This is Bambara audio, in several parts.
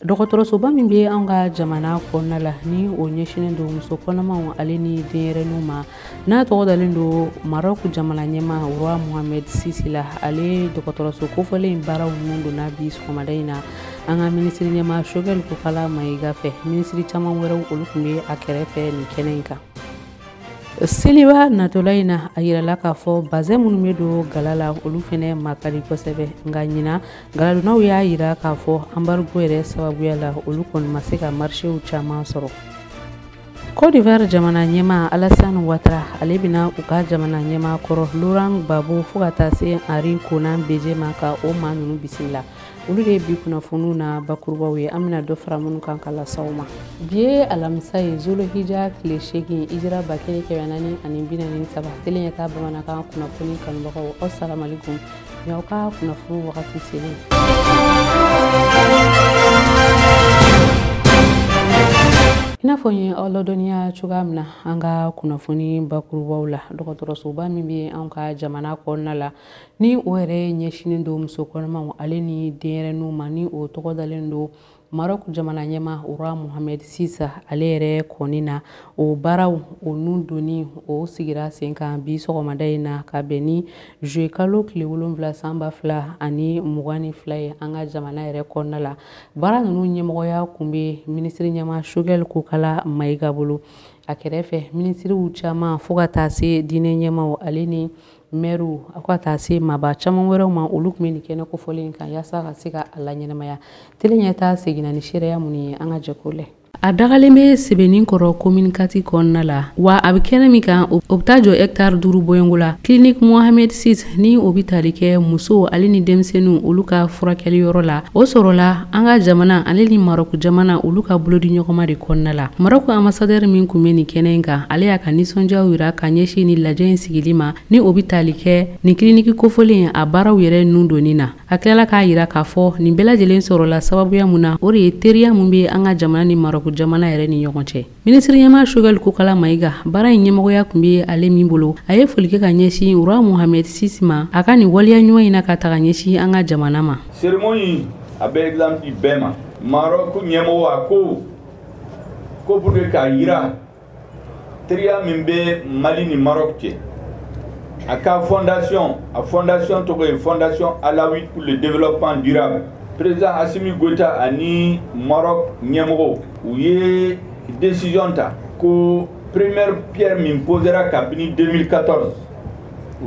Dɔgɔtɔrɔsoba min bɛ an ka jamana kɔnɔna la ni o ɲɛsinnen don muso kɔnɔmaw ale ni denyɛrɛninw ma, n'a tɔgɔ dalen don Maroc jamana ɲɛmaa Roi Mohamed VI la, ale dɔgɔtɔrɔso kofɔlen in baaraw ninnu donna bi sɔgɔmada in na an ka minisiri ɲɛmaa Choguel Kokalla Maïga fɛ. Minisiri caman wɛrɛw olu tun bɛ a kɛrɛfɛ nin kɛnɛ in kan. Seliba natɔla in na, a yirala k'a fɔ bazɛn minnu bɛ don gala la olu fɛnɛ ma ka di kosɛbɛ, nka ɲinan galadonnaw y'a yira k'a fɔ embargo yɛrɛ sababuya la olu kɔni ma se ka marchéw caman sɔrɔ. Côte d'Ivoire jamana ɲɛmaa Alassane Ouattara ale bɛna u ka jamana ɲɛmaa kɔrɔ Laurent Gbagbo fo ka taa se Henri Konan Bédié ma ka o maa ninnu bisimila. Olu de ye bi kunnafoniw na bakurubaw ye, an bɛna dɔ fara minnu kan ka lase aw ma. Bi ye alamisa ye, Zolohija tile 8, hijira 1443. Tele ɲɛta bamanankan kunnafoni kanubagaw, aw salamalekum. Ni aw ka kunnafoni wagati selen. I n'a fɔ n ye aw ladɔnniya cogoya min na an ka kunnafoni bakurubaw la, dɔgɔtɔrɔsoba min bɛ an ka jamana kɔnɔna la ni o yɛrɛ ɲɛsinnen don muso kɔnɔmaw ale ni denyɛrɛninw ma, ni o tɔgɔ dalen don Maroc jamana ɲɛmaa Roi Mohamed VI ale yɛrɛ kɔni na, o baaraw o nun donni o sigira sen kan bi sɔgɔmada in na ka bɛn ni juillet kalo tile 7 san 2022 ye an ka jamana yɛrɛ kɔnɔna la. Baara ninnu ɲɛmɔgɔya kun bɛ minisiri ɲɛmaa Choguel Kokalla Maïga bolo, a kɛrɛfɛ minisiriw caman fo ka taa se diinɛ ɲɛmaaw ale ni mɛriw a ka taa se maaba caman wɛrɛw ma, olu tun bɛ nin kɛnɛ kofɔlen in kan yaasa ka se ka a laɲɛnamaya. Tele ɲɛta seginna ni seereya minnu ye, an ka jɛ k'o lajɛ. A dagalen bɛ Sɛbɛnni kɔrɔ commune 4 kɔnɔna la, wa a bɛ kɛnɛ min kan o bɛ taa jɔ hectare 5 bɔɲɔgɔnko la. Clinique Mohamed VI ni o bɛ tali kɛ musow ale ni denmisɛnninw olu ka furakɛli yɔrɔ la, o sɔrɔla an ka jamana ale ni Maroc jamana olu ka bolodi ɲɔgɔnma de kɔnɔna la. Maroc ambassadeur min tun bɛ nin kɛnɛ in kan, ale y'a ka nisɔndiyaw yira ka ɲɛsin ni lajɛ in sigili ma ni o bɛ tali kɛ nin clinique kofɔlen a baaraw yɛrɛ nun donni na. A tilala k'a yira k'a fɔ nin bɛɛ lajɛlen sɔrɔla sababuya mun na, o de ye teriya mun bɛ an ka jamana ni Maroc jamana yɛrɛ ni ɲɔgɔn cɛ. Minisiri ɲɛmaa Choguel Kokalla Maïga, baara in ɲɛmɔgɔya tun bɛ ale min bolo, a ye foli kɛ ka ɲɛsin Roi Mohamed VI ma a ka nin waleya ɲuman in na ka taga ɲɛsin an ka jamana ma. Cérémonie a bɛ exemple di bɛɛ ma. Maroc ɲɛmɔgɔ a ko ko pour que k'a yira teriya min bɛ Mali ni Maroc cɛ, a ka fondation, a fondation tɔgɔ ye Fondation Alaouite pour le développement durable. Président Assimi Goïta ani Maroc ɲɛmɔgɔw u ye décision ta ko première pierre min posera kabini 2014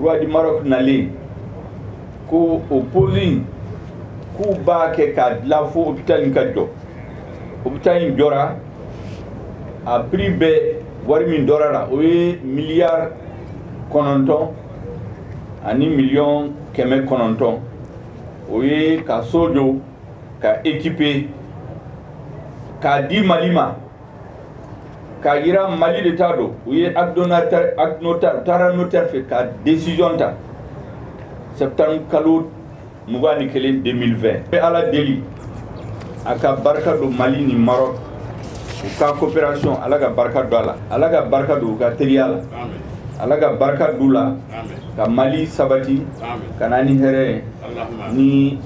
roi du Maroc nalen, ko o pose in k'u b'a kɛ k'a dilan fo hôpital in ka jɔ. Hôpital in jɔra, a prix bɛɛ wari min dɔra la o ye miliyari 9 ani miliyɔn 900, o ye ka so jɔ ka équiper k'a di Mali ma, k'a yira Mali de ta don. U ye acte notaire, acte notaire, taara notaire fɛ ka décision ta septembre kalo 21 2020. N bɛ Ala deli a ka barika don Mali ni Maroc u ka coopération, Ala ka barika don a la, Ala ka barika don u ka teriya la, Ala ka barika don u la ka Mali sabati ka na ni hɛrɛ ye ni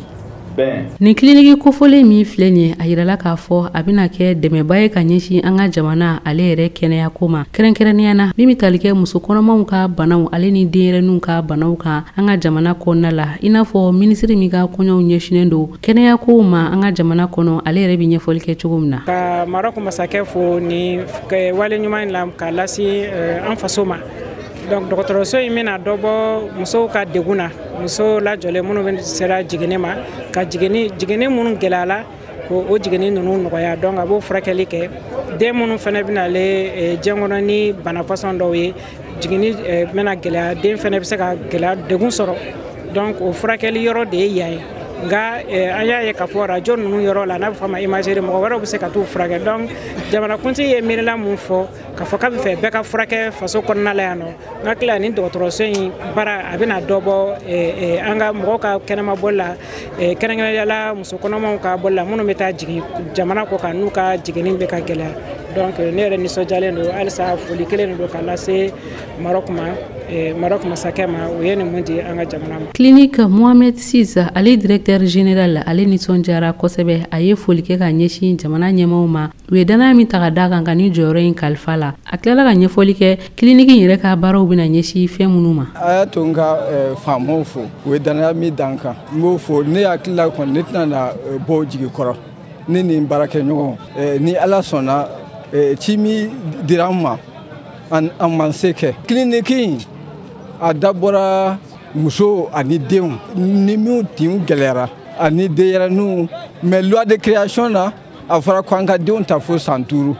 bɛn. Nin kiliniki kofɔlen min filɛ nin ye, a yirala k'a fɔ a bɛna kɛ dɛmɛba ye ka ɲɛsin an ka jamana ale yɛrɛ kɛnɛyako ma, kɛrɛnkɛrɛnnenya na min bɛ tali kɛ muso kɔnɔmaw ka banaw ale ni denyɛrɛninw ka banaw kan an ka jamana kɔnɔna la. I n'a fɔ minisiri min ka kɔɲɔw ɲɛsinnen don kɛnɛyakow ma an ka jamana kɔnɔ, ale yɛrɛ bɛ ɲɛfɔli kɛ cogo min na. Ka Maroc masakɛ fo ni wale ɲuman in la k'a lase an faso ma. Donc dɔgɔtɔrɔso in bɛna dɔ bɔ musow ka degun na, muso lajɔlen minnu bɛ sera jiginni ma, ka jiginni minnu gɛlɛyala ko o jiginni ninnu nɔgɔya. Donc a b'o furakɛli kɛ. Den minnu fana bɛna ale diɲɛ kɔnɔ ni bana fasɔn dɔw ye, jiginni bɛna gɛlɛya, den fana bɛ se ka gɛlɛya degun sɔrɔ. Donc o furakɛli yɔrɔ de ye yan ye. Nka an y'a ye k'a fɔ radio ninnu yɔrɔ la, n'a bɛ fɔ a ma imagerie, mɔgɔ wɛrɛw bɛ se ka t'u furakɛ. Donc jamanakuntigi ye miirila mun fɔ k'a fɔ k'a bɛ fɛ bɛɛ ka furakɛ faso kɔnɔna la yan nɔ, n hakili la ni dɔgɔtɔrɔso in baara a bɛna dɔ bɔ an ka mɔgɔw ka kɛnɛma bɔli la, kɛrɛnkɛrɛnnenya la muso kɔnɔmaw ka bɔli la minnu bɛ taa jigin jamana kɔ kan n'u ka jiginni bɛ ka gɛlɛya. Donc ne yɛrɛ nisɔndiyalen don halisa, foli kelen de don ka lase Maroc ma, Maroc masakɛ ma, o ye nin mun di an ka jamana ma. Clinique Mohamed VI, ale directeur général, ale nisɔndiyara kosɛbɛ. A ye foli kɛ ka ɲɛsin jamana ɲɛmaaw ma, u ye danaya min ta ka d'a kan ka nin jɔyɔrɔ in kalifa la. A tilala ka ɲɛfɔli kɛ clinique in yɛrɛ ka baaraw bɛna ɲɛsin fɛn minnu ma. A y'a to n ka faamaw fo, u ye danaya min da n kan, n b'o fo. Ne hakili la kɔni, ne tɛna na bɔ jigi kɔrɔ ne ni n baarakɛɲɔgɔn, ni Ala sɔnna ci min dira an ma, an man se kɛ. Clinique in a dabɔra muso ani denw ni minnu tin gɛlɛyara ani denyɛrɛninw, mais loi de création na a fɔra ko an ka denw ta fo san 5,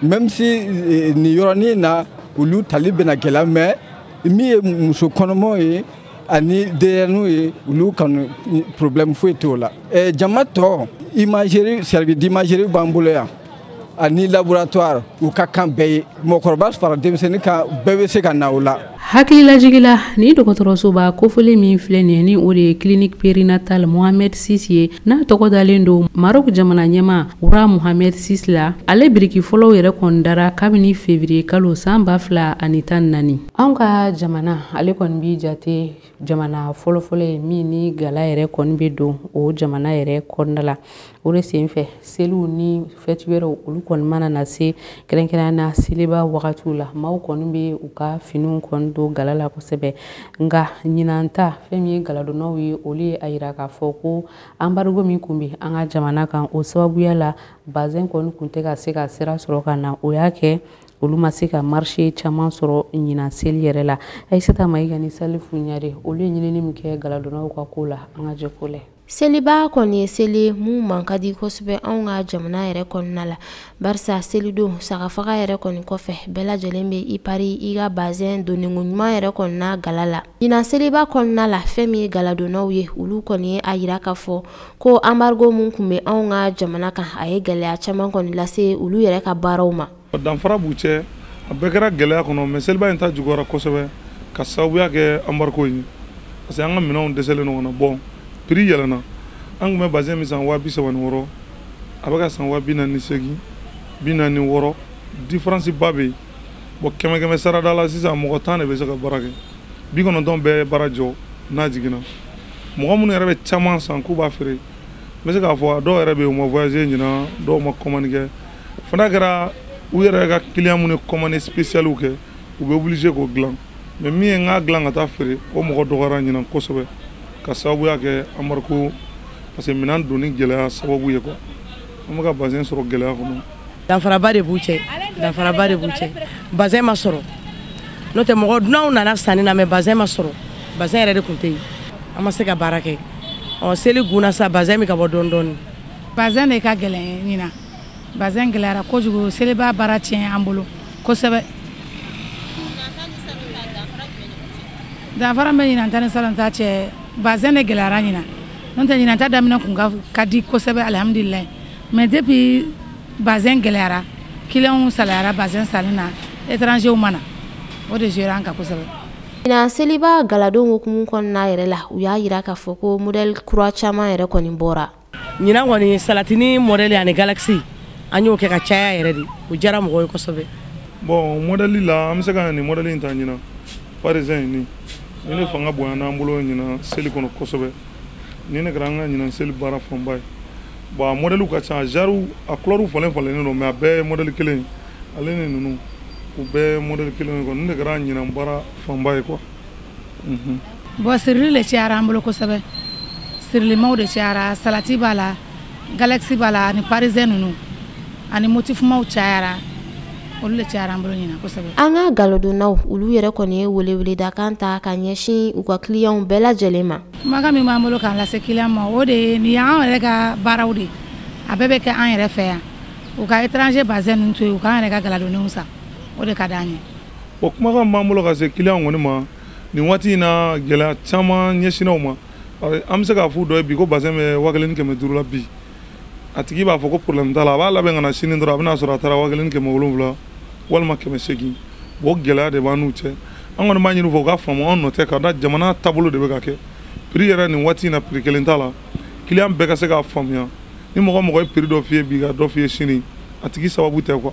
même si nin yɔrɔnin na olu tali bɛna gɛlɛya, mais min ye muso kɔnɔmaw ye ani denyɛrɛninw ye, olu kanu problème foyi t'o la. Jama tɔ, imagerie, service d'imagerie b'an bolo yan ani laboratoire, u ka kan bɛɛ ye, mɔgɔkɔrɔba fara denmisɛnnin kan, bɛɛ bɛ se ka na o la. Hakililajigila, ni dɔgɔtɔrɔsoba kofɔlen min filɛ nin ye, ni o de ye clinique périnatale Mohamed VI ye, n'a tɔgɔ dalen don Maroc jamana ɲɛmaa Roi Mohamed VI la, ale biriki fɔlɔw yɛrɛ kɔni dara kabini février kalo san 2014. Anw ka jamana, ale kɔni bi jate jamana fɔlɔfɔlɔ ye min ni gala yɛrɛ kɔni bɛ don o jamana yɛrɛ kɔnɔna la. O de senfɛ seliw ni fɛti wɛrɛw olu kɔni mana na se, kɛrɛnkɛrɛnnenya na seliba wagatiw la, maaw kɔni bɛ u ka finiw kɔni don gala la kosɛbɛ. Nka ɲinan ta, fɛn min ye galadonnaw ye, olu ye a yira k'a fɔ ko embargo min kun bɛ an ka jamana kan, o sababuya la bazɛn kɔni kun tɛ ka se ka sira sɔrɔ ka na, o y'a kɛ olu ma se ka marché caman sɔrɔ ɲinan seli yɛrɛ la. Aïssata Maïga ni Salifu Ɲare, olu ye ɲinini min kɛ galadonnaw ka ko la, an ka jɛ ko lajɛ. Seliba kɔni ye seli mun man ka di kosɛbɛ anw ka jamana yɛrɛ kɔnɔna la, barisa selidon sagafaga yɛrɛ kɔni kɔfɛ, bɛɛ lajɛlen bɛ i pari i ka bazɛn donniko ɲuman yɛrɛ kɔnɔna gala la. Ɲinan seliba kɔnɔna la, fɛn min ye galadonnaw ye, olu kɔni ye a yira k'a fɔ ko embargo mun kun bɛ anw ka jamana kan, a ye gɛlɛya caman kɔni lase olu yɛrɛ ka baaraw ma. Danfara b'u cɛ, a bɛɛ kɛra gɛlɛya kɔnɔ, mais seliba in ta juguyara kosɛbɛ ka sababuya kɛ embargo in, parce que an ka minɛnw dɛsɛlen don ka na. Bɔn, prix yɛlɛnna, an tun bɛ bazɛn min san 36,000, a bɛ ka san 48,000, 46, différence ba bɛ yen. Bon, 100 sarada la sisan, mɔgɔ 10 de bɛ se ka baara kɛ, 90 bɛɛ ye baara jɔ n'a jiginna. Mɔgɔ minnu yɛrɛ bɛ caman san k'u b'a feere, n bɛ se k'a fɔ a dɔw yɛrɛ bɛ yen, u ma voyager ɲinan, dɔw ma commande kɛ. Fana kɛra u yɛrɛ ka client minnu ye commande spéciale kɛ, u bɛ obligé k'o dilan, mais min ye n k'a dilan ka taa feere, o mɔgɔ dɔgɔyara ɲinan kosɛbɛ ka sababuya kɛ embargo, parce que minɛn donni gɛlɛya sababu ye quoi. An bɛ ka bazɛn sɔrɔ gɛlɛya kɔnɔ. Danfaraba de b'u cɛ, danfaraba de b'u cɛ. Bazɛn ma sɔrɔ, n'o tɛ mɔgɔ dunanw nana sanni na, mais bazɛn ma sɔrɔ, bazɛn yɛrɛ de tun tɛ yen, an ma se ka baara kɛ. Ɔ seli gunna sa, bazɛn bɛ ka bɔ dɔɔni dɔɔni. Bazɛn de ka gɛlɛn ɲinan, bazɛn gɛlɛyara kojugu, seliba baara tiɲɛ an bolo kosɛbɛ. Danfara bɛ ɲinan ta ni salon ta cɛ, bazɛn de gɛlɛyara ɲinan, n'o tɛ ɲinan ta daminɛ kun ka di kosɛbɛ, alihamudulilayi. Mais depuis bazɛn gɛlɛyara, clients salayara bazɛn sanni na, étrangers ma na, o de jouera an kan kosɛbɛ. Ɲinan seliba galadon hukumu kɔnɔna yɛrɛ la, u y'a yira k'a fɔ ko modèle kura caman yɛrɛ kɔni bɔra. Ɲinan kɔni salatini modèle ani galaxy, an y'o kɛ ka caya yɛrɛ de, o diyara mɔgɔw ye kosɛbɛ. Bon, modèle la, an bɛ se ka nin modèle in ta ɲinan, parisien nin ni ne fanga bonyana an bolo ɲinan seli kɔnɔ kosɛbɛ, ni ne kɛra an ka ɲinan seli baara fanba ye. Bon, a modèle ka ca, a genre a couleur falen falennen don, mais a bɛɛ ye modèle kelen ye, ale ni ninnu u bɛɛ ye modèle kelen ye quoi. Nin de kɛra ɲinan baara fanba ye quoi. Bon, sirili de cayara an bolo kosɛbɛ, sirilimaw de cayara, salati b'a la, galaxy b'a la, ani parisien ninnu ani motifmaw cayara, olu de cayara an bolo ɲinan kosɛbɛ. An ka galodonnaw, olu yɛrɛ kɔni ye weleweledakan ta ka ɲɛsin u ka clients bɛɛ lajɛlen ma. Kumakan min b'an bolo k'a lase client ma, o de ye nin y'an yɛrɛ ka baaraw de ye, a bɛɛ bɛ kɛ an yɛrɛ fɛ yan, u ka étranger bazɛn ninnu to yen, u k'an yɛrɛ ka galadonnenw san, o de ka d'an ye. O kumakan b'an bolo ka se client kɔni ma nin waati in na, gɛlɛya caman ɲɛsinna u ma, An bɛ se k'a f'u dɔ ye bi ko bazɛn bɛ 1500 la bi, a tigi b'a fɔ ko problème t'a la, a b'a labɛn ka na sini dɔrɔn a bɛna sɔrɔ a taara 1700 walima 800. Bon, gɛlɛya de b'an n'u cɛ. An kɔni b'a ɲini u fɛ u ka faamu, anw nɔ tɛ, ka da jamana taabolo de bɛ ka kɛ. Prix yɛrɛ nin waati in na, prix kelen t'a la. Client bɛɛ ka se k'a faamuya, ni mɔgɔ mɔgɔ ye prix dɔ f'i ye bi ka dɔ f'i ye sini, a tigi sababu tɛ quoi.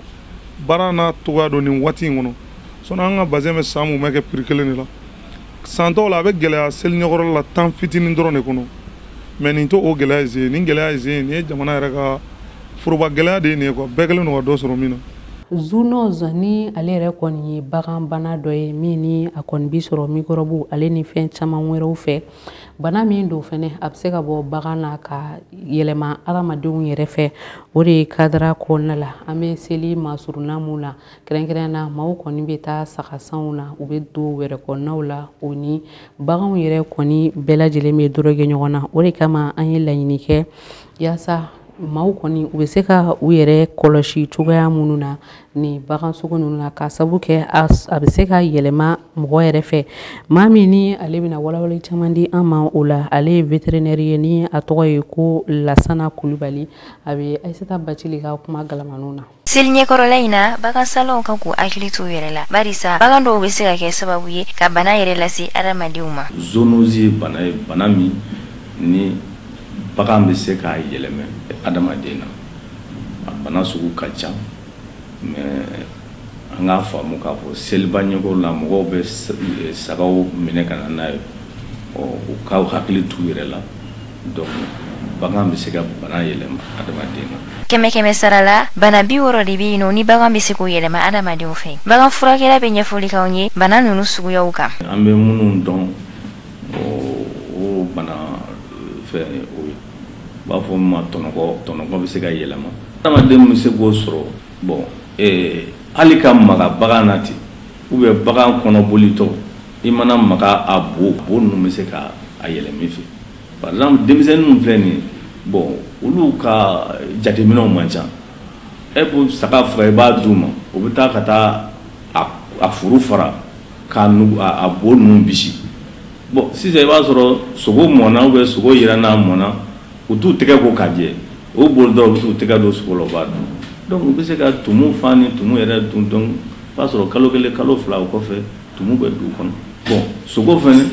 Baara n'a togoya don nin waati in kɔnɔ. Sɔnni an ka bazɛn bɛ san mun bɛ kɛ prix kelen de la. San tɔw la a bɛ gɛlɛya seli ɲɛkɔrɔla la tan fitinin dɔrɔn de kɔnɔ, mais nin t'o gɛlɛya ye zen. Nin gɛlɛya ye zen, nin ye jamana yɛrɛ ka foroba gɛlɛya de ye nin ye quoi. Bɛɛ kɛlen don ka dɔ sɔrɔ min na. Zoonose ni ale yɛrɛ kɔni ye baganbana dɔ ye min ni a kɔni bi sɔrɔ mikɔrɔbu ale ni fɛn caman wɛrɛw fɛ. Bana min don fɛnɛ, a bɛ se ka bɔ bagan na ka yɛlɛma adamadenw yɛrɛ fɛ. O de ye kadara kɔnɔna la, an bɛ seli masurunna mun na, kɛrɛnkɛrɛn na maaw kɔni bɛ taa sagasanw na, u bɛ don wɛrɛ kɔnɔnaw la, o ni baganw yɛrɛ kɔni bɛɛ lajɛlen bɛ dɔrɔgɛ ɲɔgɔn na. O de kama an ye laɲini kɛ yaasa maaw kɔni u bɛ se ka u yɛrɛ kɔlɔsi cogoya minnu na ni bagan sugu ninnu na, k'a sabu kɛ a bɛ se ka yɛlɛma mɔgɔ yɛrɛ fɛ. Maa min ni ale bɛna walawalali caman di an ma o la, ale ye vétérinaire ye ni a tɔgɔ ye ko Lasana Kulubali. A bɛ Ayisata Bacili ka kuma galamaniw na. Seli ɲɛkɔrɔla in na, bagansanlaw kan k'u hakili t'u yɛrɛ la, barisa bagan dɔw bɛ se ka kɛ sababu ye ka bana yɛrɛ lase adamadenw ma. Zoonose ye bana ye, bana min ni bagan bɛ se k'a yɛlɛmɛ adamaden na. A bana sugu ka ca, mais an k'a faamu k'a fɔ seliba ɲɛkɔrɔ la mɔgɔw bɛ sagaw minɛ ka na n'a ye, ɔ u k'aw hakili t'u yɛrɛ la. Donc bagan bɛ se ka bana yɛlɛma adamaden na. 100 sara la, bana 60 de bɛ yen nɔ ni bagan bɛ se k'o yɛlɛma adamadenw fɛ. Bagan furakɛla bɛ ɲɛfɔli k'anw ye bana ninnu suguyaw kan. An bɛ minnu dɔn, o bana fɛn o ye, u b'a fɔ min ma tɔnɔgɔ. Tɔnɔgɔ bɛ se ka yɛlɛma adamaden bɛ se k'o sɔrɔ. Bon, hali ka maga bagan na ten, ou bien bagan kɔnɔbolitɔ, i mana maga a bo ninnu bɛ se ka a yɛlɛma i fɛ. Par exemple, denmisɛnnin minnu filɛ nin ye, bon, olu ka jateminɛw man ca. E b'o saga faga, i b'a d'u ma, u bɛ taa ka taa a furu fara k'a nugu, a bo ninnu bisi. Bon, sisan i b'a sɔrɔ sogo mɔnna ou bien sogo yiranna mɔnna, u t'u tɛgɛ ko k'a jɛ, o bolo dɔrɔn u bɛ t'u tɛgɛ don sogo la, u b'a dun. Donc u bɛ se ka tumu fa ni tumu yɛrɛ dun. Donc i b'a sɔrɔ kalo 1 kalo 2 o kɔfɛ tumu bɛ du kɔnɔ. Bon, sogo fɛnɛ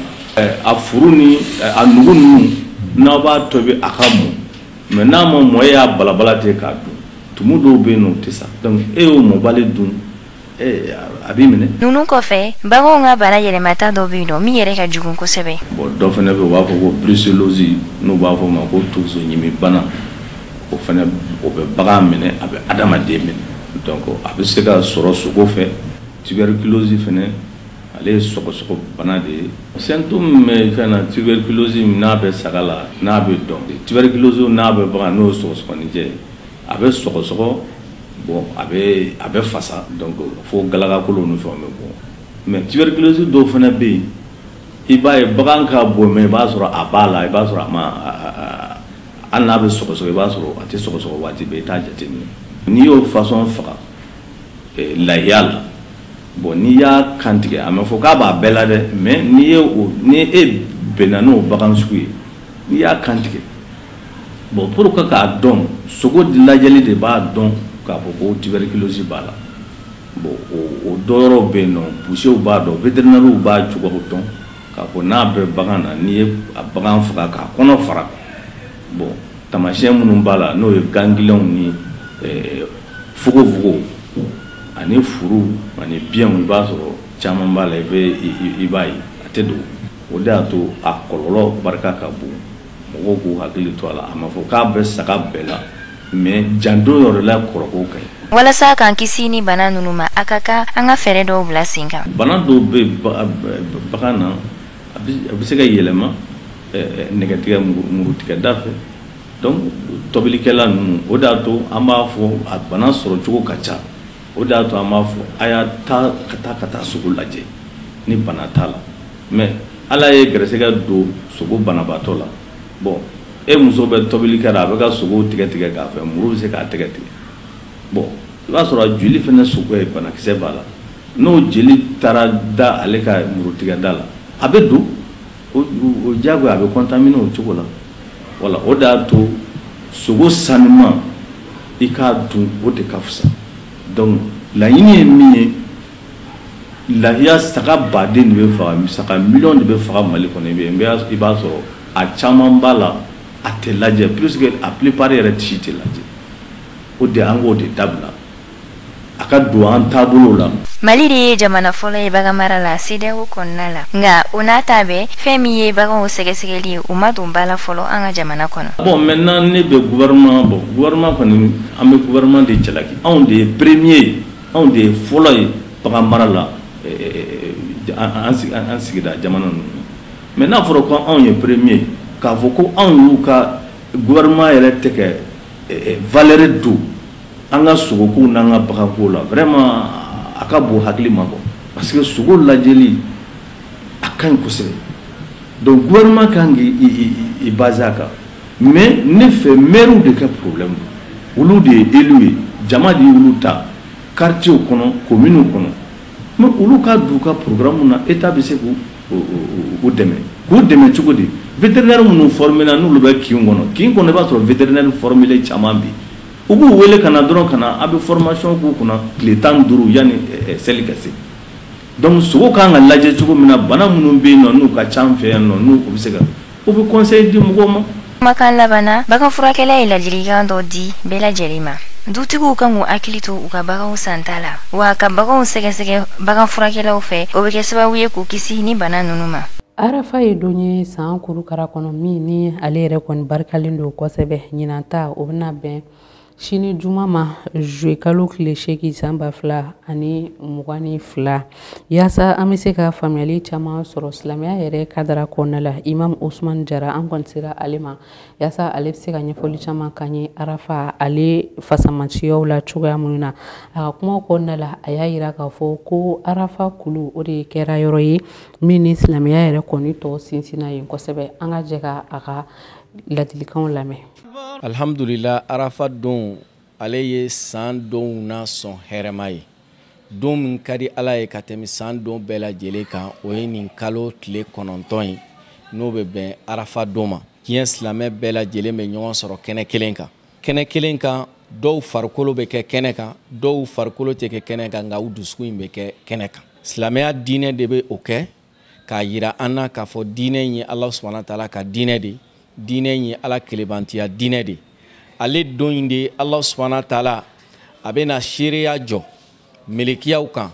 a furu ni a nugu ninnu, n'aw b'a tobi a ka mɔ, mais n'a ma mɔ, e y'a balabala ten k'a dun, tumu dɔw bɛ yen nɔ u tɛ sa. Donc e y'o mɔbali dun, a b'i minɛ. Ninnu kɔfɛ, baganw ka bana yɛlɛmata dɔ bɛ yen nɔ min yɛrɛ ka jugu kosɛbɛ. Bon, dɔ fana bɛ yen u b'a fɔ ko brucellose, n'u b'a fɔ o ma ko tonsoɲimi bana. O fana o bɛ bagan minɛ, a bɛ adamaden minɛ. Donc a bɛ se ka sɔrɔ sogo fɛ. Tuberculose fana, ale ye sɔgɔsɔgɔ bana de ye. Symptôme min bɛ fɛn na, tuberculose n'a bɛ saga la, n'a bɛ dɔn. Tuberculose n'a bɛ bagan, n'o ye sɔgɔsɔgɔnijɛ ye, a bɛ sɔgɔsɔgɔ. Bon, a bɛ fasa, donc fo galakakolo ni fɛnw bɛ bɔ. Mais tuberculose dɔw fana bɛ yen, i b'a ye bagan ka bon, mais i b'a sɔrɔ a b'a la, i b'a sɔrɔ a ma, hali n'a bɛ sɔgɔsɔgɔ, i b'a sɔrɔ a tɛ sɔgɔsɔgɔ waati bɛɛ, i t'a jateminɛ. N'i y'o façon faga lahiya la, bon, n'i y'a kantigɛ, a ma fɔ k'a b'a bɛɛ la dɛ, mais n'i ye o, ni e bɛnna n'o bagan sugu ye, n'i y'a kantigɛ, bon, pour que k'a dɔn, sogo lajɛli de b'a dɔn k'a fɔ ko tuberculose b'a la. Bon, o dɔyɔrɔw bɛ yen nɔ, bouchers b'a dɔn, vétérinaires b'a cogoyaw dɔn k'a fɔ n'a bɛ bagan na, n'i ye a bagan faga k'a kɔnɔ fara, bon, taamasiyɛn minnu b'a la, n'o ye ganglions ni fogofogo ani furu ani biɲɛw, i b'a sɔrɔ caman b'a la, i b'a ye a tɛ dogo. O de y'a to a kɔlɔlɔ barika ka bon, mɔgɔw k'u hakili to a la. A ma fɔ k'a bɛ saga bɛɛ la, mais janto yɔrɔ la kɔrɔko ka ɲi. Walasa k'an kisi ni bana ninnu ma, a ka kan an ka fɛɛrɛ dɔw bila sen kan. Bana dɔw bɛ bagan na, a bɛ se ka yɛlɛma nɛgɛtigɛ, murutigɛda fɛ. Donc tobilikɛla ninnu, o de y'a to an b'a fɔ a bana sɔrɔ cogo ka ca. O de y'a to an b'a fɔ a y'a taa ka taa sogo lajɛ ni bana t'a la. Mais Ala ye gɛrɛsɛgɛ don sogo banabaatɔ la. Bon, e muso bɛ tobili kɛ la, a bɛ ka sogo tigɛ tigɛ k'a fɛ, muru bɛ se k'a tɛgɛ tigɛ. Bon, i b'a sɔrɔ joli fana sogo ye, banakisɛ b'a la. N'o joli taara da ale ka muru tigɛda la, a bɛ don. O diyagoya a bɛ contaminer o cogo la. Voilà, o de y'a to sogo sanuman i k'a dun, o de ka fisa. Donc laɲini ye min ye, lahiya saga baden de bɛ faga, saga miliyɔn de bɛ faga Mali kɔnɔ. I b'a sɔrɔ a caman b'a la, a tɛ lajɛ, plus que a plupart yɛrɛ si tɛ lajɛ. O de an k'o de dabila, a ka don an taabolo la. Mali de ye jamana fɔlɔ ye bagan mara la CEDEAO kɔnɔna la, nka o n'a ta bɛɛ, fɛn min ye baganw sɛgɛsɛgɛli ye, o ma don ba la fɔlɔ an ka jamana kɔnɔ. Bon, maintenant ne bɛ gouvernement, bon, gouvernement kɔni, an bɛ gouvernement de jalaki. Anw de ye premier ye, anw de ye fɔlɔ ye bagan mara la an sigida jamana ninnu. Mais n'a fɔra ko anw ye premier, k'a fɔ ko anw y'u ka gouvernement yɛrɛ tɛ kɛ valeur don an ka sogokow n'an ka bagankow la, vraiment a ka bon hakili ma quoi, parce que sogo lajɛli a ka ɲi kosɛbɛ. Donc gouvernement kan k'i baser a kan. Mais ne fɛ, maires de ka problème don, olu de ye élu ye, jama de y'olu ta quartier kɔnɔ, commune kɔnɔ. Mais olu ka d'u ka programme na, état bɛ se k'u dɛmɛ. K'u dɛmɛ cogo di? Vétérinaire minnu formé na, n'olu bɛ kin kɔnɔ, kin kɔnɔ, i b'a sɔrɔ vétérinaire formé caman bɛ yen. U b'u wele ka na dɔrɔn, ka na a bɛ formation k'u kunna tile 15 yanni seli ka se. Donc sogo kan ka lajɛ cogo min na, bana minnu bɛ yen nɔ n'u ka ca an fɛ yan nɔ, n'u bɛ se ka, u bɛ conseil di mɔgɔw ma. Kumakan laban na, bagan furakɛla ye ladilikan dɔ di bɛɛ lajɛlen ma. Dutigiw kan k'u hakili to u ka baganw santa la, wa ka baganw sɛgɛsɛgɛ bagan furakɛlaw fɛ, o bɛ kɛ sababu ye k'u kisi ni bana ninnu ma. Arafa ye don ye san kurukara kɔnɔ min ni ale yɛrɛ kɔni barikalen don kosɛbɛ. Ɲinan ta, o bɛna bɛn sini juma ma, juillet kalo tile 8 san 2022. Yaasa an bɛ se ka faamuyali caman sɔrɔ silamɛya yɛrɛ kadara kɔnɔna la, Imam Usman Jara, an kɔni sera ale ma yaasa ale bɛ se ka ɲɛfɔli caman k'an ye Arafa ale fasamatiyaw la cogoya minnu na. A ka kuma kɔnɔna la, a y'a yira k'a fɔ ko Arafa kulu, o de kɛra yɔrɔ ye min ni silamɛya yɛrɛ kɔni tɔ sinsinna yen kosɛbɛ. An ka jɛ ka a ka ladilikanw lamɛn. Alhamdulillah, Arafa don, ale ye san donw na sɔn hɛrɛma ye. Don min ka di Ala ye ka tɛmɛ san don bɛɛ lajɛlen kan, o ye nin kalo tile 9 ye, n'o bɛ bɛn Arafa don ma. Diɲɛ silamɛ bɛɛ lajɛlen bɛ ɲɔgɔn sɔrɔ kɛnɛ kelen kan. Kɛnɛ kelen kan, dɔw farikolo bɛ kɛ kɛnɛ kan, dɔw farikolo tɛ kɛ kɛnɛ kan, nka u dusukun in bɛ kɛ kɛnɛ kan. Silamɛya diinɛ de bɛ o kɛ k'a yira an na k'a fɔ diinɛ in ye Ala subahana taala ka diinɛ de ye. Diinɛ in ye Ala kelebantiya diinɛ de. Ale don in de, Ala subahana taala a bɛna seereya jɔ melekiyaw kan.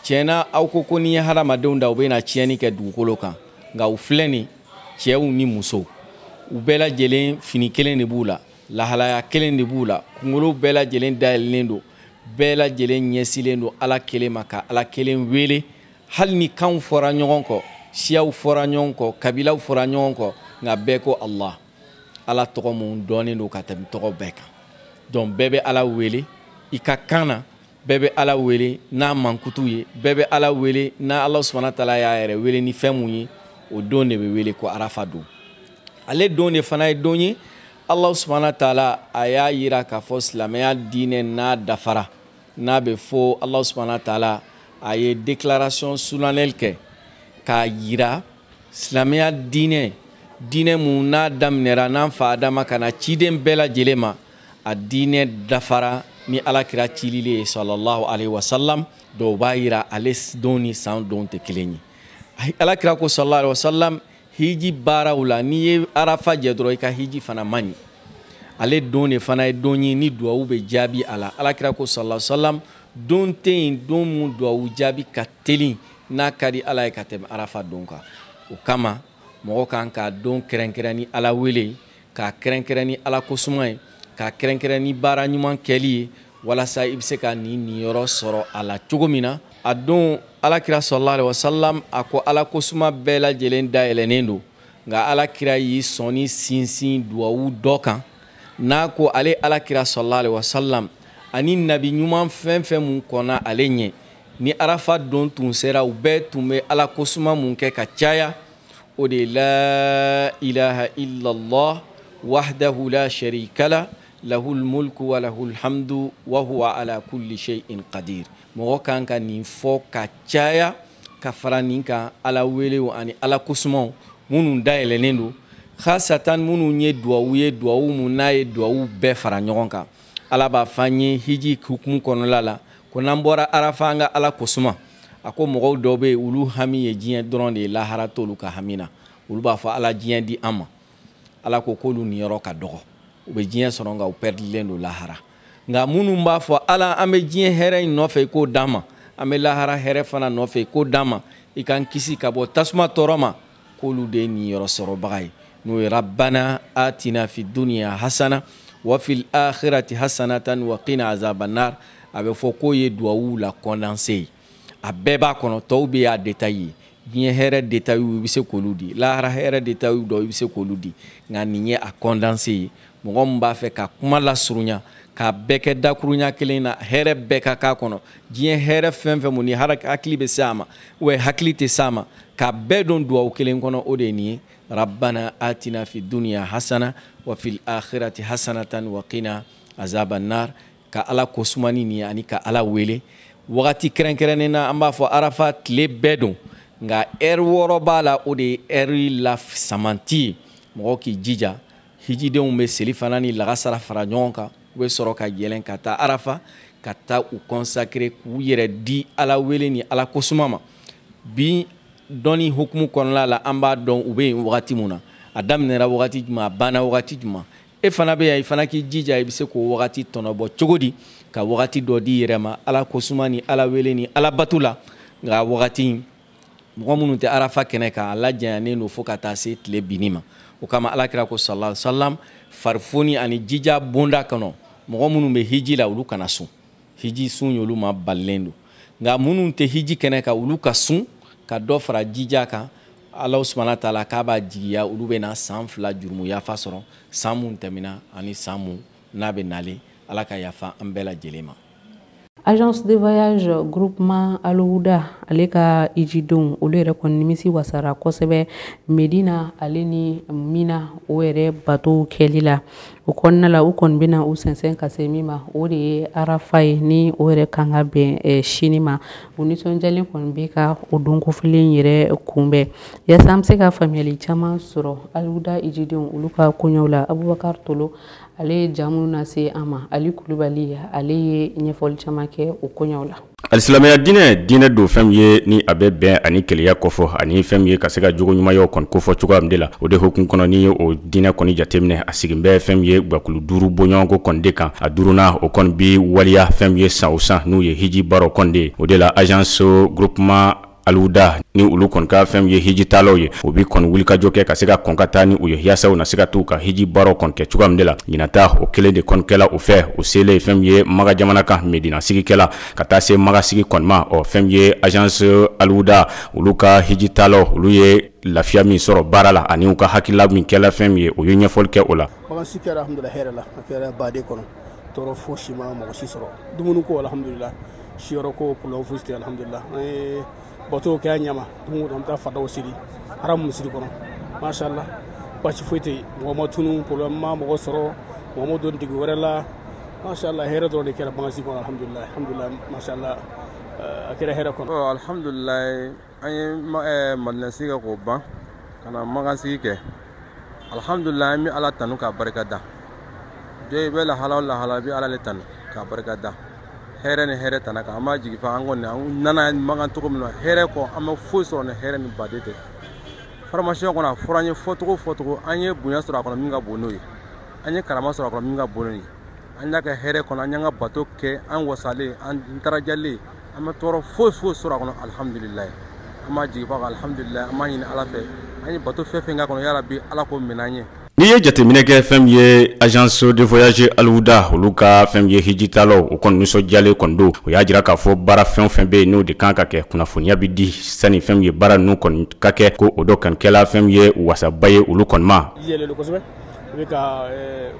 Tiɲɛna, aw ko ko n'i ye hadamadenw da, u bɛna tiɲɛni kɛ dugukolo kan, nka u filɛ nin, cɛw ni musow, u bɛɛ lajɛlen fini kelen de b'u la, lahalaya kelen de b'u la, kunkolo bɛɛ lajɛlen dayɛlɛlen don, bɛɛ lajɛlen ɲɛsilen don Ala kelen ma, ka Ala kelen wele. Hali ni kanw fɔra ɲɔgɔn kɔ, siyaw fɔra ɲɔgɔn kɔ, kabilaw fɔra ɲɔgɔn kɔ, nka bɛɛ ko Allah, Ala tɔgɔ mun dɔnnen don ka tɛmɛ tɔgɔ bɛɛ kan. Donc bɛɛ bɛ Ala wele i ka kan na, bɛɛ bɛ Ala wele n'a mankutu ye, bɛɛ bɛ Ala wele n'a Ala subahana taala y'a yɛrɛ wele ni fɛn mun ye. O don de bɛ wele ko Arafa don. Ale don de fana ye don ye, Ala subahana taala a y'a yira k'a fɔ silamɛya diinɛ n'a dafara, n'a bɛ fɔ Ala subahana taala a ye déclaration solennelle kɛ k'a yira silamɛya diinɛ, diinɛ mun n'a daminɛra n'an fa Adama ka na ciden bɛɛ lajɛlen ma, a diinɛ dafara ni Ala kira cilile ye sallallahu alaihi wasallam. Dɔw b'a yira ale don ni san don tɛ kelen ye. Ala kira ko sallallahu alaihi wasallam, hiji baaraw la, n'i ye Arafa jɛ dɔrɔn, i ka hiji fana man ɲi. Ale don de fana ye don ye ni duwawu bɛ jaabi a la. Ala kira ko sallallahu alaihi wasallam, don tɛ yen don mun duwawu jaabi ka teli n'a ka di Ala ye ka tɛmɛ Arafa don kan. O kama mɔgɔ kan k'a don kɛrɛnkɛrɛn ni Ala wele, k'a kɛrɛnkɛrɛn ni Ala kosuma ye, k'a kɛrɛnkɛrɛn ni baara ɲuman kɛli ye, walasa i bɛ se ka nin niyɔrɔ sɔrɔ a la cogo min na. A don, Ala kira sallallahu alaihi wasallam a ko Ala kosuma bɛɛ lajɛlen dayɛlɛnnen don, nka Ala kira y'i sɔnni sinsin duwawu dɔ kan n'a ko ale Ala kira sallallahu alaihi wasallam ani nabi ɲuman fɛn fɛn mun kɔnna ale ɲɛ, ni Arafa don tun sera, u bɛɛ tun bɛ Ala kosuma mun kɛ ka caya, o de la ilaha illallah wahdahu la sharika la lahul mulku wa lahul hamdu wa huwa ala kulli shay'in qadir. Mɔgɔ kan ka nin fɔ ka caya ka fara nin kan, Ala welew ani Ala kosumaw, Minnu dayɛlɛlen don, khasatan minnu ye duwawu ye, duwawu mun n'a ye duwawu bɛɛ fara ɲɔgɔn kan. Ala b'a fɔ an ye hiji hukumu kɔnɔla la ko n'an bɔra Arafa, an ka Ala kosuma. A ko mɔgɔw dɔw bɛ yen, olu hami ye diɲɛ dɔrɔn de ye, lahara t'olu ka hami na. Olu b'a fɔ Ala diɲɛ di an ma. Ala ko k'olu niyɔrɔ ka dɔgɔ, u bɛ diɲɛ sɔrɔ nka u pɛrɛdilen don lahara. Nka minnu b'a fɔ Ala an bɛ diɲɛ hɛrɛ in nɔfɛ i k'o d'an ma, an bɛ lahara hɛrɛ fana nɔfɛ i k'o d'an ma, i k'an kisi ka bɔ tasuma tɔɔrɔ ma, k'olu de ye niyɔrɔ sɔrɔbaga ye. N'o ye rabbana atina fi dunya hasana wa fil akhirati hasanatan wa qina azaban nar. A bɛ fɔ k'o ye duwawu la condensé ye, a bɛɛ b'a kɔnɔ. Tɔw bɛ y'a détail ye. Diɲɛ hɛrɛ détail i bɛ se k'olu di, lahara hɛrɛ détail dɔw i bɛ se k'olu di, nka nin ye a condensé ye. Mɔgɔ min b'a fɛ ka kuma lasurunya, k'a bɛɛ kɛ dakurunya kelen na, hɛrɛ bɛɛ ka k'a kɔnɔ, diɲɛ hɛrɛ fɛn fɛn mun ni hakili bɛ se a ma ou hakili tɛ se a ma, k'a bɛɛ don duwawu kelen kɔnɔ, o de ye nin ye: rabbana atina fi dunya hasana wa fil akhirati hasanatan wa qina azaban nar. Ka Ala ko sumani nin ye ani ka Ala wele wagati kɛrɛnkɛrɛnnen na. An b'a fɔ Arafa tile bɛɛ don, nka ɛri 6 b'a la, o de ye ɛri la samanti ye. Mɔgɔ k'i jija, hijidenw bɛ seli fana ni lagasara fara ɲɔgɔn kan, u bɛ sɔrɔ ka yɛlɛn ka taa Arafa, ka taa u consacrer k'u yɛrɛ di Ala wele ni Ala kosuma ma. Bi dɔnni hukumu kɔnɔna la, an b'a dɔn u bɛ yen wagati mun na, a daminɛra wagati jumɛn, a banna wagati jumɛn. E fana bɛ yan, i fana k'i jija, i bɛ se k'o wagati tɔnɔbɔ cogo di, ka wagati dɔ di i yɛrɛ ma Ala kosuma ni Ala wele ni Ala bato la. Nka wagati mɔgɔ minnu tɛ Arafa kɛnɛ kan, a lajanyanen don fo ka taa se tile binni ma. O kama Ala kira ko sallallahu alaihi wasallam, farifoni ani jija bonda kɔnɔ, mɔgɔ minnu bɛ hiji la, olu kana sun. Hiji sun y'olu ma balilen don, nka minnu tɛ hiji kɛnɛ kan, olu ka sun ka dɔ fara jija kan. Ala subahana taala k'a b'a jigiya olu bɛ na san 2 jurumu yafa sɔrɔ, san mun tɛmɛna ani san mun n'a bɛ nalen. Ala ka yafa an bɛɛ lajɛlen ma. Agence de voyage groupement Alouda, ale ka ijidenw, olu yɛrɛ kɔni nimisi wasara kosɛbɛ Medina ale ni Mina o yɛrɛ bato kɛli la. O kɔnɔna la, u kɔni bɛna u sɛnsɛn ka se min ma, o de ye Arafa ye, ni o yɛrɛ kan ka bɛn sini ma. U nisɔndiyalen kɔni bɛ ka o don kofɔlen yɛrɛ kunbɛn. Yaasa an bɛ se ka faamuyali caman sɔrɔ Alouda ijidenw olu ka koɲɛw la, Abubakar Tolo ale ye ja minnu lase an ma, Ali Kulubali ale ye ɲɛfɔli caman kɛ o koɲɛw la. Alisilamɛya diinɛ, diinɛ don fɛn min ye ni a bɛ bɛn ani keleya kɔfɔ, ani fɛn min ye ka se ka jogo ɲumanyaw kɔni kofɔ cogoya min de la. O de hukumu kɔnɔ, ni ye o diinɛ kɔni jateminɛ, a sigin bɛ fɛn min ye guwakulu 5 bɔɲɔgɔnko kɔni de kan. A duurunan, o kɔni bi waliya fɛn min ye san o san, n'u ye hiji baaraw kɔni de ye. O de la, agence groupement Alouda ni olu kɔni ka fɛn min ye hijitalaw ye, o bi kɔni wulikajɔ kɛ ka se ka kɔn ka taa ni u ye, yaasa u na se ka t'u ka hiji baaraw kɔni kɛ cogoya min de la. Ɲinata, o kelen de kɔni kɛla o fɛ. O selen fɛn min ye Maga jamana kan, Medina sigikɛla ka taa se Maga sigi kɔni ma, ɔ fɛn min ye agence Alouda olu ka hijitalaw, olu ye lafiya min sɔrɔ baara la ani u ka hakilila min kɛla fɛn min ye, o ye ɲɛfɔli kɛ o la. Bagansi kɛra alhamdulillah hɛrɛ la, a kɛra baden kɔnɔ, tɔɔrɔ fosi ma mɔgɔ si sɔrɔ. Dumuni ko alhamdulillah, siyɔrɔ ko problème fosi tɛ, alhamdulillah. An ye bato kɛ a ɲɛma, don o don an bɛ taa fadaw siri haramu misiri kɔnɔ, mashallah, basi foyi tɛ yen, mɔgɔ ma tunu, problème ma mɔgɔ sɔrɔ, mɔgɔ ma don degun wɛrɛ la, mashallah, hɛrɛ dɔrɔn de kɛra bagansi kɔnɔ, alhamdulillah, alhamdulillah, mashallah, a kɛra hɛrɛ kɔnɔ. Alhamdulillah, an ye Madina sigi kɛ k'o ban ka na Makan sigi kɛ. Alhamdulillah, an bɛ Ala tanu k'a barika da. Jɔ i bɛ lahala o lahala, i bɛ Ala le tanu k'a barika da. Hɛrɛ ni hɛrɛ tana kan, an b'a jigi fa an kɔni an nana Makan cogo min na, hɛrɛ kɔ an ma foyi sɔrɔ ni hɛrɛ ni baden tɛ. Formation kɔnɔ, a fɔra an ye fɔcogo fɔcogo, an ye bonya sɔrɔ a kɔnɔ min ka bon n'o ye, an ye karama sɔrɔ a kɔnɔ min ka bon n'o ye. An y'a kɛ hɛrɛ kɔnɔ, an y'an ka bato kɛ, an wasalen, an darajalen, an ma tɔɔrɔ foyi foyi sɔrɔ a kɔnɔ, alhamdulilayi. An b'a jigi fa alhamdulilayi, an b'a ɲini Ala fɛ, an ye bato fɛn fɛn k'a kɔnɔ, yarabi Ala k'o minɛ an ye. N'i ye jateminɛ kɛ fɛn min ye agence de voyage Alouda olu ka fɛn min ye hijitalaw, o kɔni nisɔndiyalen kɔni don. O y'a jira k'a fɔ baara fɛn o fɛn bɛ yen, n'o de kan ka kɛ, kunnafoniya bɛ di sani fɛn min ye baara ninnu kɔni ka kɛ, ko o dɔ kɔni kɛla fɛn min ye wasaba ye olu kɔni ma. Jijalen don kosɛbɛ, u bɛ ka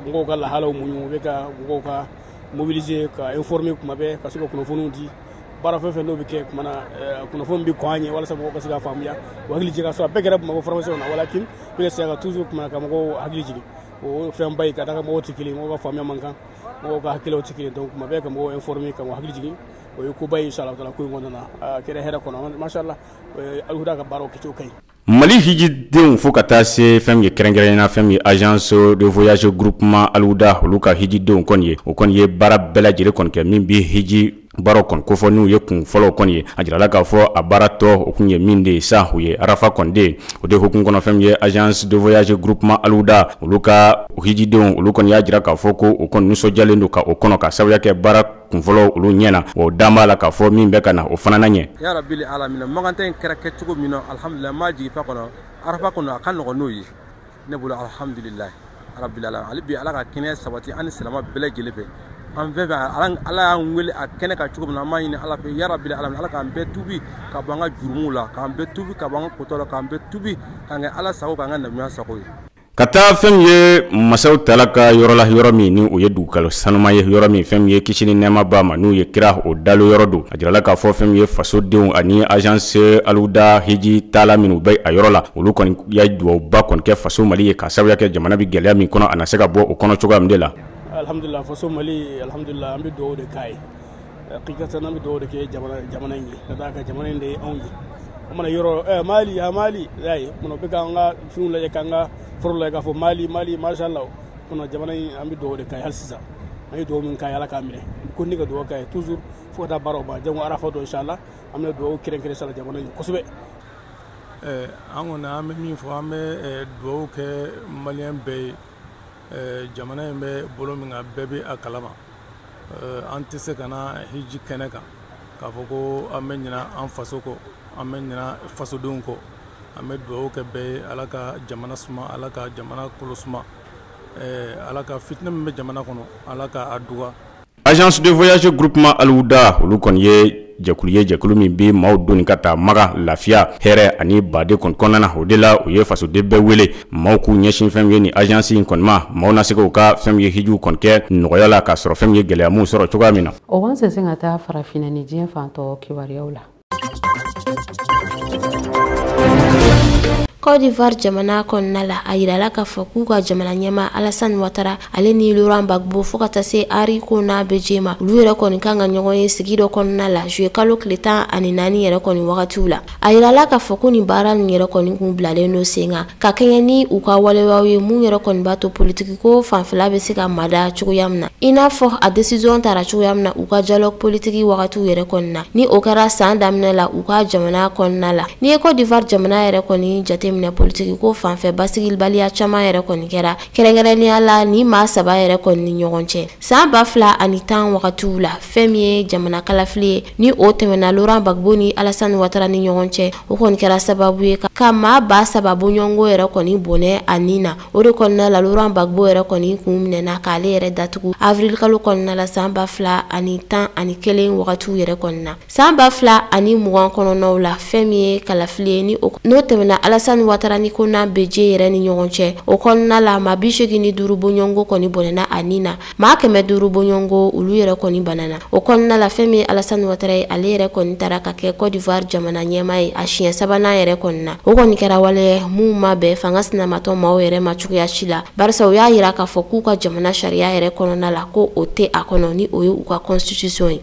mɔgɔw ka lahalaw muɲu, u bɛ ka mɔgɔw ka mobiliser, ka informer kuma bɛɛ, ka se ka kunnafoniw di. Baara fɛn fɛn n'o bɛ kɛ kuma na, kunnafoni bɛ kɔn an ɲɛ walasa mɔgɔw ka se ka faamuya, u hakili jigin ka sɔrɔ a bɛɛ kɛra Bamakɔ formation na, walakin u bɛ se ka toujours kuma ka mɔgɔw hakili jigin. O fɛn ba ye ka d'a kan mɔgɔw tɛ kelen, mɔgɔw ka faamuya man kan, mɔgɔw ka hakiliw tɛ kelen, donc kuma bɛɛ ka mɔgɔw informer, ka mɔgɔw hakili jigin, o ye koba ye inshallah taala ko in kɔnɔna na. A kɛra hɛrɛ kɔnɔ, mashallah, Alouda ka baaraw kɛcogo ka ɲi. Mali hijidenw fo ka taa se fɛn min ye kɛrɛnkɛrɛnnenya fɛn min ye agence de voyage groupement Aluda olu ka hijidenw kɔni ye, o kɔni ye baara bɛɛ lajɛlen kɔni kɛ min bɛ hiji baaraw kɔni kofɔ, n'u ye kun fɔlɔw kɔni ye. A jirala k'a fɔ a baara tɔ o kun ye min de ye sa, o ye arafa kɔni de ye. O de hukumu kɔnɔ, fɛn min ye agence de voyage groupement Aluda olu ka hijidenw, olu kɔni y'a jira k'a fɔ ko o kɔni nisɔndiyalen don ka o kɔnɔ ka sababuya kɛ baara kunfɔlɔ olu ɲɛna. O dan b'a la k'a fɔ min bɛ ka na o fana na ɲɛ. Ya rabbi alamina, maganta in kɛra kɛcogo min na, alhamdulillah, ma jigi fa kɔnɔ arafa kɔnɔ a ka nɔgɔn n'o ye ne bolo, alhamdulillah rabbil alamin. Hali bi Ala ka kɛnɛya sabati an ni silama bɛɛ lajɛlen fɛ. An fɛn fɛn Ala y'an wele a kɛnɛ kan cogo min na, an b'a ɲini Ala fɛ, ya rabbi alamin, Ala k'an bɛɛ tubi ka bɔ an ka jurumuw la, k'an bɛɛ tubi ka bɔ an ka kotɔ la, k'an bɛɛ tubi k'an kɛ Ala sago, k'an kɛ nabiɲuman sago ye. Ka taa fɛn min ye masaw tala ka yɔrɔ la, yɔrɔ min ni o ye dugukalo sanuma ye, yɔrɔ min fɛn min ye kisi ni nɛɛma ba ma n'u ye kira o dalo yɔrɔ don. A jirala k'a fɔ fɛn min ye fasodenw ani agence Aluda hiji taala minnu bɛ a yɔrɔ la, olu kɔni ya duwawuba kɔni kɛ faso Mali ye ka sababuya kɛ jamana bɛ gɛlɛya min kɔnɔ, a na se ka bɔ o kɔnɔ cogoya min de la. Alhamdulillah, faso Mali, alhamdulillah, an bɛ dugawu de k'a ye. Hakikatan an bɛ dugawu de kɛ jamana in ye, ka d'a kan jamana in de ye anw ye. An mana yɔrɔ Mali, a Mali, y'a ye, munna u bɛ k'an ka finiw lajɛ, k'an ka foro lajɛ k'a fɔ Mali, Mali, mashallah. Munna jamana in, an bɛ dugawu de k'a ye hali sisan. An ye dugawu min k'a ye, Ala k'a minɛ. Ko ni ka dugawu k'a ye toujours fo ka taa baaraw ban. Jango Arafa don, inshallah, an bɛna dugawu kɛrɛnkɛrɛn sala jamana in ye kosɛbɛ. An kɔni an bɛ min fɔ, an bɛ dugawu kɛ maliyɛn bɛɛ ye. Jamana in bɛ bolo min kan, bɛɛ bɛ a kalama. An tɛ se ka na hiji kɛnɛ kan k'a fɔ ko an bɛ ɲina an faso kɔ, an bɛ ɲina fasodenw kɔ. An bɛ dugawu kɛ bɛɛ ye, Ala ka jamana suma, Ala ka jamana kolo suma, Ala ka fitinɛ min bɛ jamana kɔnɔ, Ala ka a duga. Agence de voyage groupement Aluda olu kɔni ye jɛkulu ye, jɛkulu min bɛ maaw doni ka taa Maga lafiya, hɛrɛ ani baden kɔni kɔnɔna na. O de la u ye fasoden bɛɛ wele maaw k'u ɲɛsin fɛn min ye ni agence in kɔni ma, maaw na se k'u ka fɛn min ye hijiw kɔni kɛ nɔgɔya la, k'a sɔrɔ fɛn min ye gɛlɛya m'u sɔrɔ cogoya min na. O b'an sɛnsɛn ka taa farafinna ni diɲɛ fantɔ kibaruyaw la. Côte d'Ivoire jamana kɔnɔna la, a yirala k'a fɔ k'u ka jamana ɲɛmaa Alassane Ouattara ale ni Laurent Gbagbo fo ka taa se Henri Konan Bédié ma, olu yɛrɛ kɔni kan ka ɲɔgɔn ye sigi dɔ kɔnɔna la juillet kalo tile 14 yɛrɛ kɔni wagatiw la. A yirala k'a fɔ ko nin baara ninnu yɛrɛ kɔni kun bilalen don sen kan ka kɛɲɛ ni u ka waleyaw ye mun yɛrɛ kɔni b'a to politiki ko fanfɛla bɛ se ka mada cogoya min na, i n'a fɔ a décision tara cogoya min na u ka dialogue politique wagatiw yɛrɛ kɔni na, ni o kɛra san daminɛ la u ka jamana kɔnɔna la. N'i ye Côte d'Ivoire jamana yɛrɛ kɔni jate minɛ politiki ko fanfɛ, basigibaliya caman yɛrɛ kɔni kɛra, kɛrɛnkɛrɛnnenya la ni maa saba yɛrɛ kɔni ni ɲɔgɔn cɛ san 2010 wagatiw la. Fɛn min ye jamana kalafili ye ni o tɛmɛna Laurent Gbagbo ni Alassane Ouattara ni ɲɔgɔn cɛ, o kɔni kɛra sababu ye ka maa 3000 bɔɲɔgɔnko yɛrɛ kɔni bɔnɛ a nin na. O de kɔnɔna la Laurent Gbagbo yɛrɛ kɔni kun minɛna k'ale yɛrɛ datugu avril kalo kɔnɔna la san 2011 wagatiw yɛrɛ kɔni na. San 2020 kɔnɔnaw la, fɛn min ye kalafili ye ni n'o tɛmɛna Alassane Ouattara ni Konan Bédié yɛrɛ ni ɲɔgɔn cɛ, o kɔnɔna la maa 85 bɔɲɔgɔnko kɔni bɔnɛna a nin na, maa 500 bɔɲɔgɔnko olu yɛrɛ kɔni banana. O kɔnɔna la fɛn min ye Alassane Ouattara ye, ale yɛrɛ kɔni taara ka kɛ Côte d'Ivoire jamana ɲɛmaa ye a siɲɛ sabanan yɛrɛ kɔni na. O kɔni kɛra waleya mun ma bɛn fanga sinamatɔ maaw yɛrɛ ma cogoya si la, barisa u y'a yira k'a fɔ k'u ka jamana sariya yɛrɛ kɔnɔna la ko o tɛ a kɔnɔ, ni o ye u ka constitution ye.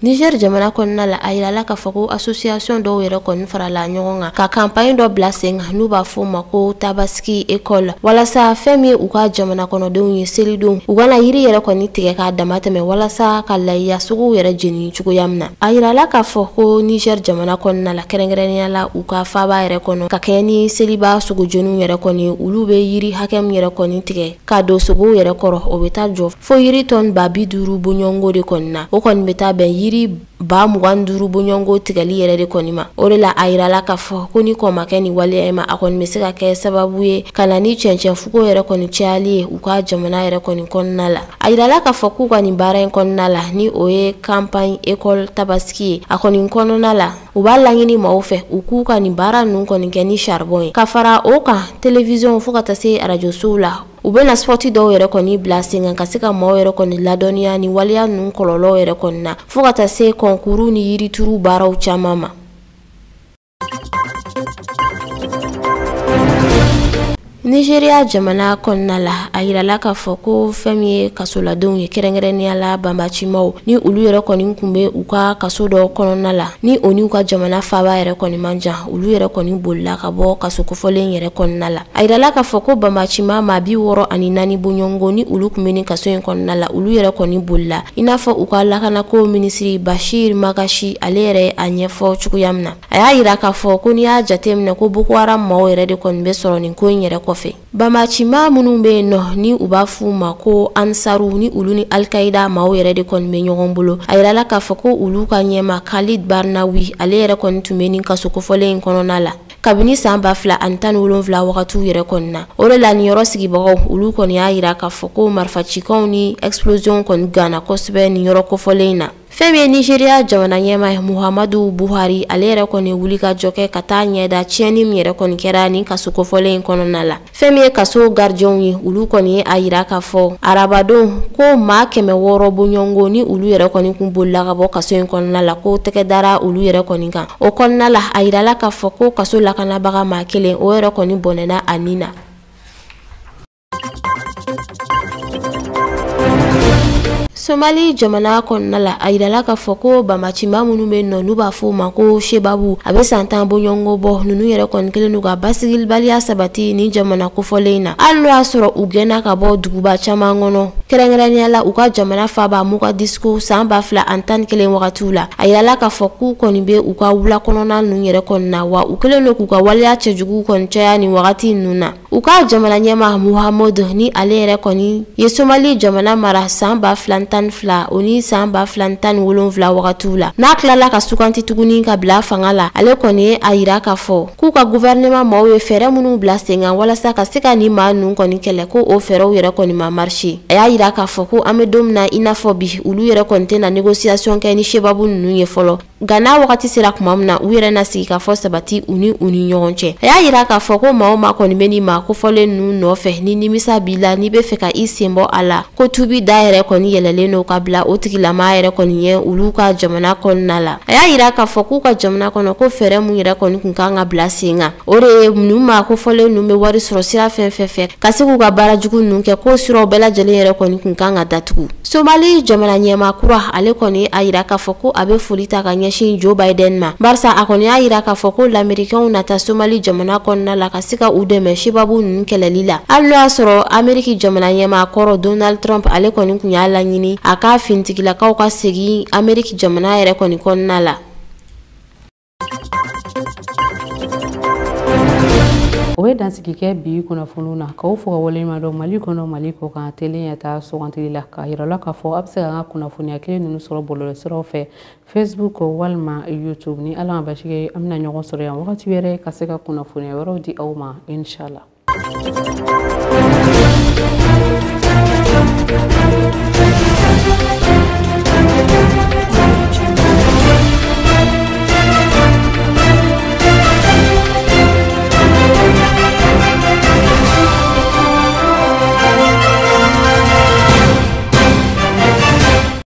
Niger jamana kɔnɔna la, a yirala k'a fɔ ko association dɔw yɛrɛ kɔni farala ɲɔgɔn kan ka campagne dɔ bila sen kan n'u b'a fɔ o ma ko Tabaski école, walasa fɛn min ye u ka jamana kɔnɔdenw ye selidenw u kana yiri yɛrɛ kɔni tigɛ k'a dama tɛmɛ walasa ka layiya suguw yɛrɛ jeni cogoya min na. A yirala k'a fɔ ko Niger jamana kɔnɔna la, kɛrɛnkɛrɛnnenya la u ka faaba yɛrɛ kɔnɔ, ka kɛɲɛ ni seliba sogojeniw yɛrɛ kɔni, olu bɛ yiri hakɛ min yɛrɛ kɔni tigɛ ka don sogow yɛrɛ kɔrɔ, o bɛ taa jɔ fo yiri tɔni 50,000 bɔɲɔgɔnko de kɔni na. O kɔni bɛ taa bɛn yiri 25,000 bɔɲɔgɔnko tigɛli yɛrɛ de kɔni ma. O de la a yirala k'a fɔ ko ni kɔn ma kɛ nin waleya in ma, a kɔni bɛ se ka kɛ sababu ye ka na ni cɛncɛnfugo yɛrɛ kɔni cayali ye u ka jamana yɛrɛ kɔni kɔnɔna la. A yirala k'a fɔ k'u ka nin baara in kɔnɔna la, ni o ye campagne école Tabaski ye, a kɔni kɔnɔna la u b'a laɲini maaw fɛ u k'u ka nin baara ninnu kɔni kɛ ni charbon ye. Ka fara o kan, télévision fo ka taa se arajosow la, u bɛna spot dɔw yɛrɛ kɔni bila sen kan ka se ka maaw yɛrɛ kɔni ladɔnniya ni waleya ninnu kɔlɔlɔw yɛrɛ kɔni na, fo ka taa se kɔnkuru ni yirituru baaraw caman ma. Nigeria jamana kɔnɔna la, a yirala k'a fɔ ko fɛn min ye kasoladenw ye, kɛrɛnkɛrɛnnenya la banbacimaw, ni olu yɛrɛ kɔni tun bɛ u ka kaso dɔ kɔnɔna la, ni o n'u ka jamana faaba yɛrɛ kɔni man jan, olu yɛrɛ kɔni bolila ka bɔ kaso kofɔlen yɛrɛ kɔnɔna la. A yirala k'a fɔ ko banbacima maa 64 bɔɲɔgɔnko, ni olu tun bɛ nin kaso in kɔnɔna la, olu yɛrɛ kɔni bolila, i n'a fɔ u ka lakanako minisiri Bashir Magashi ale yɛrɛ a ɲɛfɔ cogoya min na. A y'a yira k'a fɔ ko n'i y'a jateminɛ ko Boko Haram maaw yɛrɛ de kɔni bɛ sɔrɔ nin ko in yɛrɛ kɔfɛ. Banbacima minnu bɛ yen nɔ, ni u b'a f'u ma ko Ansaru, ni olu ni Al-Qaïda maaw yɛrɛ de kɔni bɛ ɲɔgɔn bolo, a yirala k'a fɔ ko olu ka ɲɛma Khalid Barnawi, ale yɛrɛ kɔni tun bɛ nin kaso kofɔlen in kɔnɔna la kabini san 2017 wagatiw yɛrɛ kɔni na. O de la nin yɔrɔ sigibagaw olu kɔni y'a yira k'a fɔ ko marifacikanw ni explosion kɔni ganna kosɛbɛ nin yɔrɔ kofɔlen in na. Fɛn min ye Nigeria jamana ɲɛmaa ye Muhammadu Buhari, ale yɛrɛ kɔni wuli ka jɔ kɛ ka taa ɲɛda tiɲɛni min yɛrɛ kɔni kɛra nin kaso kofɔlen in kɔnɔna la. Fɛn min ye kaso gardien ye, olu kɔni ye a yira k'a fɔ arabadon ko maa 600 bɔɲɔgɔnko, ni olu yɛrɛ kɔni kun bolila ka bɔ kaso in kɔnɔna la, ko tɛgɛ dara olu yɛrɛ kɔni kan. O kɔnɔna la, a yirala k'a fɔ ko kaso lakanabaga maa 1, o yɛrɛ kɔni bɔnɛna a nin na. Somali jamana kɔnɔna la, a yirala k'a fɔ ko banbacima minnu bɛ yen nɔ, n'u b'a fɔ o ma ko Shebabu, a bɛ san 10 bɔɲɔgɔnko bɔ, ninnu yɛrɛ kɔni kɛlen don ka basigibaliya sabati nin jamana kofɔlen in na, hali n'o y'a sɔrɔ u gɛnna ka bɔ duguba caman kɔnɔ, kɛrɛnkɛrɛnnenya la u ka jamana faaba Mogadiscio san 2011 wagatiw la. A yirala k'a fɔ k'u kɔni bɛ u ka wula kɔnɔna ninnu yɛrɛ kɔni na, wa u kɛlen don k'u ka waleya cɛjugu kɔni caya nin wagati ninnu na. U ka jamana ɲɛmaa Muhammadu, ni ale yɛrɛ kɔni ye Somali jamana mara san 2012 o ni san 2017 wagatiw la, n'a tilala ka suganti tuguni ka bila fanga la, ale kɔni ye a yira k'a fɔ k'u ka gouvernement maaw ye fɛɛrɛ minnu bila sen kan walasa ka se ka nin maa ninnu kɔni kɛlɛ, ko o fɛɛrɛw yɛrɛ kɔni ma marché. A y'a yira k'a fɔ ko an bɛ don min na i n'a fɔ bi, olu yɛrɛ kɔni tɛna négociation kɛ ni Shebabu ninnu ye fɔlɔ, nka n'a wagati sera tuma min na, u yɛrɛ na sigi k'a fɔ sabati u ni ɲɔgɔn cɛ. A y'a yira k'a fɔ ko maa o maa kɔni bɛ nin maa kofɔlen ninnu nɔfɛ, ni nimisa b'i la, n'i bɛ fɛ ka i sen bɔ a la, ko tubi da yɛrɛ kɔni yɛlɛlen don ka bila o tigilamaa yɛrɛ kɔni ɲɛ olu ka jamana kɔnɔna la. A y'a yira k'a fɔ k'u ka jamana kɔnɔ ko fɛɛrɛ mun yɛrɛ kɔni kun kan ka bila sen kan, o de ye ninnu maa kofɔlen ninnu bɛ wari sɔrɔ sira fɛn fɛn fɛ ka se k'u ka baara jugu ninnu kɛ, k'o siraw bɛɛ lajɛlen yɛrɛ kɔni kun kan ka datugu. Somali jamana ɲɛmaa kura, ale kɔni a yira k'a fɔ ko a bɛ foli ta ka ɲɛsin Joe Biden ma, barisa a kɔni y'a yira k'a fɔ ko l'Américains nata Somali jamana kɔnɔna la ka se ka u dɛmɛ Shebabu ninnu kɛlɛli la, hali n'o y'a sɔrɔ Amérique jamana ɲɛmaa kɔrɔ Donald Trump, ale kɔni kun y'a laɲini a ka finitigilakaw ka segin Amérique jamana yɛrɛ kɔni kɔnɔna la. O bɛ dansigi kɛ bi kunnafoniw na, k'aw fo ka waleɲuman dɔn Mali kɔnɔ, Mali kɔ kan, telen ɲɛ taa sugantili la, k'a yira la k'a fɔ a bɛ se ka an ka kunnafoniya kelen ninnu sɔrɔ bɔlɔlɔsiraw fɛ, Facebook walima YouTube. Ni Ala ma basi kɛ, an bɛna ɲɔgɔn sɔrɔ yan wagati wɛrɛ ka se ka kunnafoniya wɛrɛw di aw ma, inshallah.